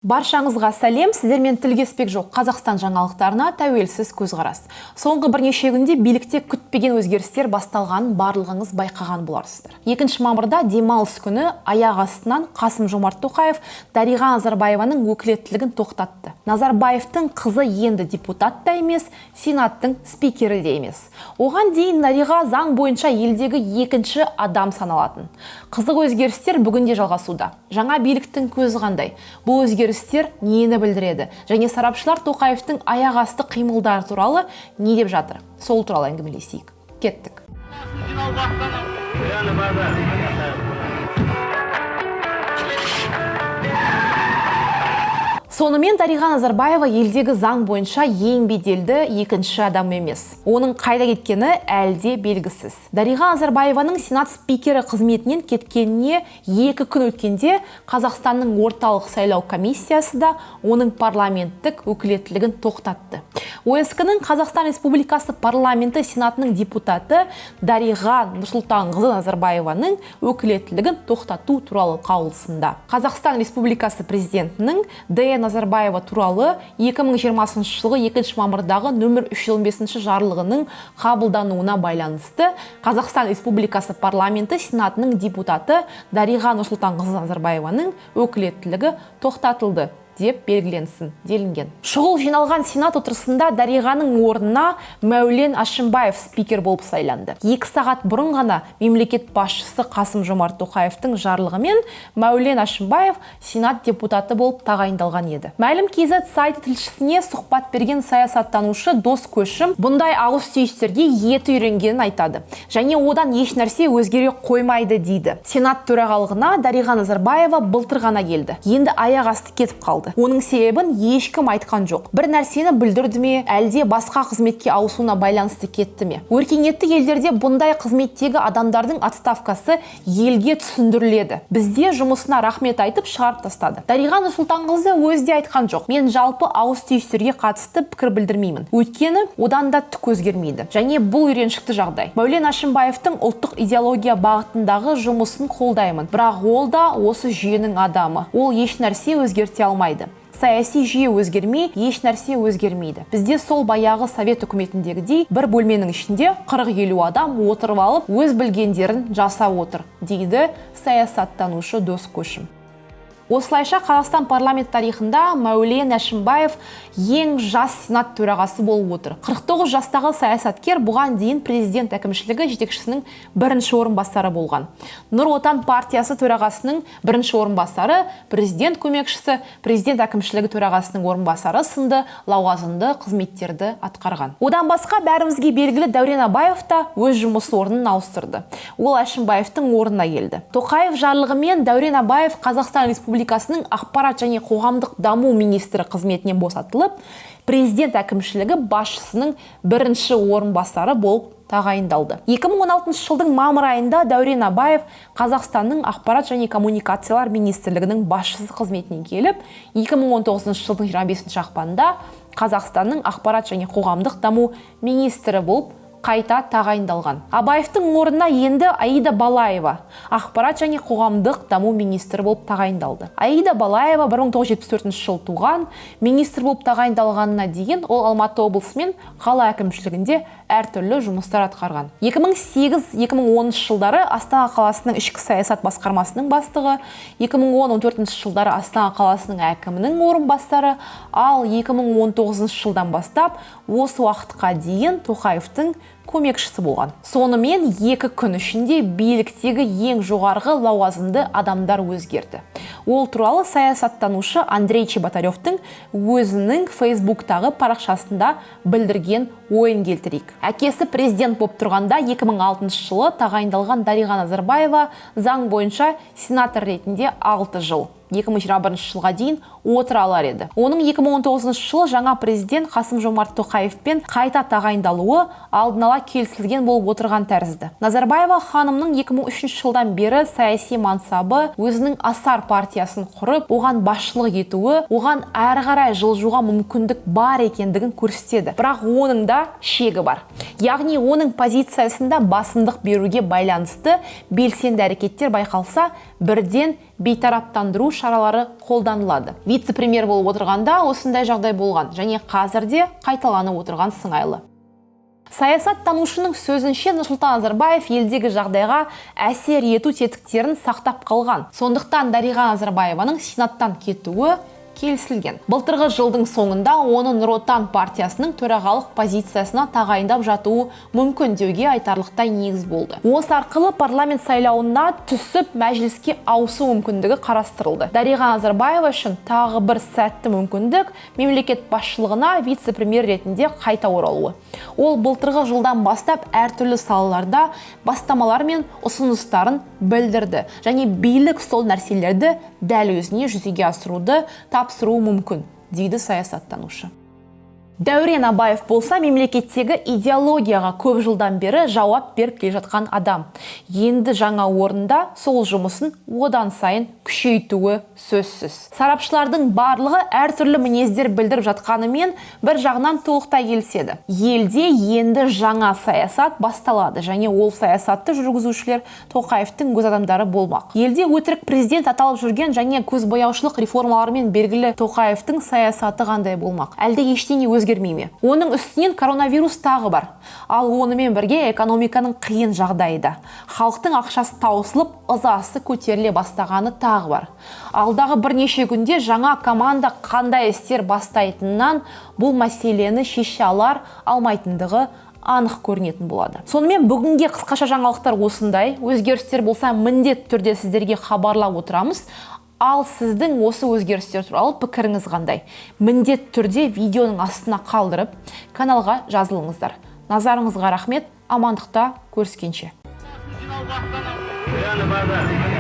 Баршаңызға сәлем, сіздермен тіл кеспек жоқ Қазақстан жаңалықтарына тәуелсіз көзқарас. Соңғы бірнеше күнде билікте күтпеген өзгерістер басталғанын барлығыңыз байқаған боларсыздар. 2 мамырда демалыс күні аяқ астынан Қасым Жомарт Тоқаев Дариға Назарбаеваның өкілеттілігін тоқтатты. Назарбаевтың қызы енді депутат та емес, сенаттың спикері де емес. Оған дейін Дариға заң бойынша елдегі екінші адам саналатын. Қызық өзгерістер бүгін де жалғасуда. Жаңа биліктің көзі қандай? Бұл өзгерістер нені білдіреді? Және сарапшылар Тоқаевтың аяқ асты қимылдары туралы не деп жатыр? Сол туралы әңгімелесейік. Кеттік. Сонымен Дариға Назарбаева елдегі заң бойынша ең беделді екінші адам емес. Оның қайда кеткені әлде белгісіз. Дариға Назарбаеваның Сенат спикері қызметінен кеткеніне 2 күн өткенде Қазақстанның орталық сайлау комиссиясы да оның парламенттік өкілеттілігін тоқтатты. ОСК-ның Қазақстан Республикасы парламенті Сенатының депутаты Дариға Нұрсұлтанқызы Назарбаеваның өкілеттілігін тоқтату туралы қаулысында Қазақстан Республикасы президентінің Д. Назарбаева туралы 2020 жылғы 2 мамырдағы нөмір 315 жарлығының қабылдануына байланысты Қазақстан Республикасы парламенті Сенатының депутаты Дариға Нұрсұлтанқызы Назарбаеваның өкілеттілігі тоқтатылды деп белгіленсін делінген. Шұғыл жиналған Сенат отырысында Дариғаның орнына Мәулен Әшімбаев спикер болып сайланды. 2 сағат бұрын ғана мемлекет басшысы Қасым Жомарт Тоқаевтың жарлығымен Мәулен Әшімбаев Сенат депутаты болып тағайындалған еді. Мәлім KZ сайты тілшісіне сұхбат берген саясаттанушы Дос Көшім бұндай ауыс-түйістерге еті үйренгенін айтады. Және одан еш нәрсе өзгере қоймайды дейді. Сенат төрағалығына Дариға Назарбаева былтыр ғана келді. Енді аяқ асты кетіп қалды. Оның себебін ешкім айтқан жоқ. Бір нәрсені бүлдірді ме, әлде басқа қызметке ауысуына байланысты кетті ме? Өркениетті елдерде бұндай қызметтегі адамдардың отставкасы елге түсіндіріледі. Бізде жұмысына рахмет айтып шығарып тастады. Дариға Нұрсұлтанқызы өзі де айтқан жоқ. Мен жалпы ауыс-түйістерге қатысты пікір білдірмеймін. Өйткені одан да түк өзгермейді. Және бұл үйреншікті жағдай. Мәулен Әшімбаевтың ұлттық идеология бағытындағы жұмысын қолдаймын. Бірақ ол да осы жүйенің адамы. Ол еш нәрсе өзгерте алмайды. Саяси жүйе өзгермей, еш нәрсе өзгермейді. Бізде сол баяғы совет үкіметіндегідей бір бөлменің ішінде 40-50 адам отырып алып, өз білгендерін жасап отыр, дейді саясаттанушы Дос Көшім. Осылайша Қазақстан парламент тарихында Мәулен Әшімбаев ең жас сенат төрағасы болып отыр. 49 жастағы саясаткер бұған дейін президент әкімшілігі жетекшісінің бірінші орынбасары болған. Нұр Отан партиясы төрағасының бірінші орынбасары, президент көмекшісі, президент әкімшілігі төрағасының орынбасары сынды лауазымды қызметтерді атқарған. Одан басқа бәрімізге белгілі Дәурен Абаев та өз жұмыс орнын ауыстырды. Ол Әшімбаевтың орнына келді. Тоқаев жарлығымен Дәурен Абаев Қазақстан Республикасының ақпарат және қоғамдық даму министрі қызметінен босатылып, президент әкімшілігі басшысының бірінші орынбасары болып тағайындалды. 2016 жылдың мамыр айында Дәурен Абаев Қазақстанның ақпарат және коммуникациялар министрлігінің басшысы қызметінен келіп, 2019 жылдың 25 ақпанында Қазақстанның ақпарат және қоғамдық даму министрі болып қайта тағайындалған. Абаевтың орнына енді Аида Балаева ақпарат және қоғамдық даму министрі болып тағайындалды. Аида Балаева 1974 жыл туған, министр болып тағайындалғанына дейін ол Алматы облысы мен қала әкімшілігінде әртүрлі жұмыстар атқарған. 2008-2010 жылдары Астана қаласының ішкі саясат басқармасының бастығы, 2010-14 жылдары Астана қаласының әкімінің орынбасары, ал 2019 жылдан бастап осы уақытқа дейін Тоқаевтың көмекшісі болған. Сонымен 2 күн ішінде биліктегі ең жоғарғы лауазымды адамдар өзгерді. Ол туралы саясаттанушы Андрей Чеботаревтың өзінің Фейсбуктағы парақшасында білдірген ойын келтірейік. Әкесі президент болып тұрғанда 2006 жылы тағайындалған Дариға Назарбаева заң бойынша сенатор ретінде 6 жыл 2021 жылға дейін отыра алар еді. Оның 2019 жылы жаңа президент Қасым Жомарт Тоқаевпен қайта тағайындалуы алдын ала келісілген болып отырған тәрізді. Назарбаева ханымның 2003 жылдан бері саяси мансабы, өзінің Асар партиясын құрып, оған басшылық етуі, оған әрі қарай жылжуға мүмкіндік бар екендігін көрсетеді. Бірақ оның да шегі бар. Яғни оның позициясында басымдық беруге байланысты белсенді әрекеттер байқалса, бірден бейтараптандыру шаралары қолданылады. Вице-премьер болып отырғанда осындай жағдай болған және қазір де қайталанып отырған сыңайлы. Саясаттанушының сөзінше, Нұрсұлтан Назарбаев елдегі жағдайға әсер ету тетіктерін сақтап қалған. Сондықтан Дариға Назарбаеваның Сенаттан кетуі келісілген. Былтырғы жылдың соңында оны Нұр Отан партиясының төрағалық позициясына тағайындап жатуы мүмкін деуге айтарлықтай негіз болды. Осы арқылы парламент сайлауына түсіп, мәжіліске ауысу мүмкіндігі қарастырылды. Дариға Назарбаева үшін тағы бір сәтті мүмкіндік — мемлекет басшылығына вице-премьер ретінде қайта оралуы. Ол былтырғы жылдан бастап әртүрлі салаларда бастамалар мен ұсыныстарын білдірді және билік сол нәрселерді дәл өзіне жүзеге асыруды тапсыруы мүмкін, дейді саясаттанушы. Дәурен Абаев болса, мемлекеттегі идеологияға көп жылдан бері жауап беріп келе жатқан адам. Енді жаңа орында сол жұмысын одан сайын күшейтуі сөзсіз. Сарапшылардың барлығы әртүрлі мінездер білдіріп жатқанымен, бір жағынан толықтай келіседі. Елде енді жаңа саясат басталады және ол саясатты жүргізушілер Тоқаевтың өз адамдары болмақ. Елде өтірік президент аталып жүрген және көзбояушылық реформаларымен белгілі Тоқаевтың саясаты қандай болмақ? Әлде ештеңе өзгермей ме? Оның үстінен коронавирус тағы бар. Ал онымен бірге экономиканың қиын жағдайы да. Халықтың ақшасы таусылып, ызасы көтеріле бастағаны тағы бар. Алдағы бірнеше күнде жаңа команда қандай істер бастайтынынан бұл мәселені шеше алар алмайтындығы анық көрінетін болады. Сонымен, бүгінге қысқаша жаңалықтар осындай. Өзгерістер болса, міндетті түрде сіздерге хабарлап отырамыз. Ал сіздің осы өзгерістер туралы пікіріңіз қандай? Міндетті түрде видеоның астына қалдырып, каналға жазылыңыздар. Назарыңызға рахмет. Амандықта көріскенше. Реально базар.